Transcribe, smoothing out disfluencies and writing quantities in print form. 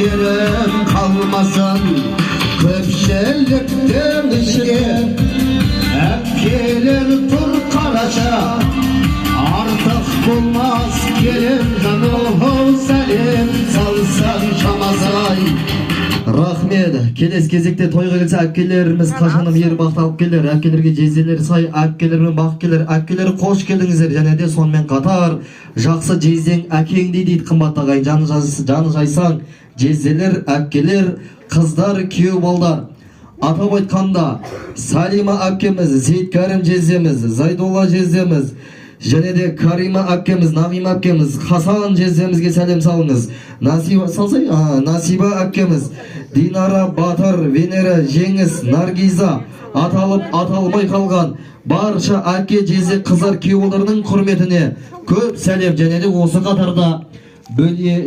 жерім қалмасын көпшіліктің ішінде. Әпкелер тұр, қараша, артық болмас келем, жаным, сәлем салсаң шамасы. Рахмет. Келесі кезекте тойға келсе, әпкелеріміз қашаным ер бақты алып келер. Әпкелерге жезделер сай, әпкелер мен бақ келер. Әпкелер, қош келдіңіздер. Және де сонымен қатар жақсы жездең әкеңдей дейді, қымбатты ағайын. Жаны, жаны жайсаң жезделер, әпкелер, қыздар, күйеу балдар. Атап айтқанда, Салима әпкеміз, Зейткәрім жездеміз, Зайдолла жездеміз, және де Карима әпкеміз, Нағима әпкеміз, Хасан жездемізге сәлем салыңыз. Насиба салсай, Насиба әпкеміз, Динара, Батыр, Венера, Жеңіс, Наргиза, аталып аталмай қалған барша әпке, жезде, қыздар, күйеу балдарының құрметіне көп сәлем. Және де осы қатарда бөле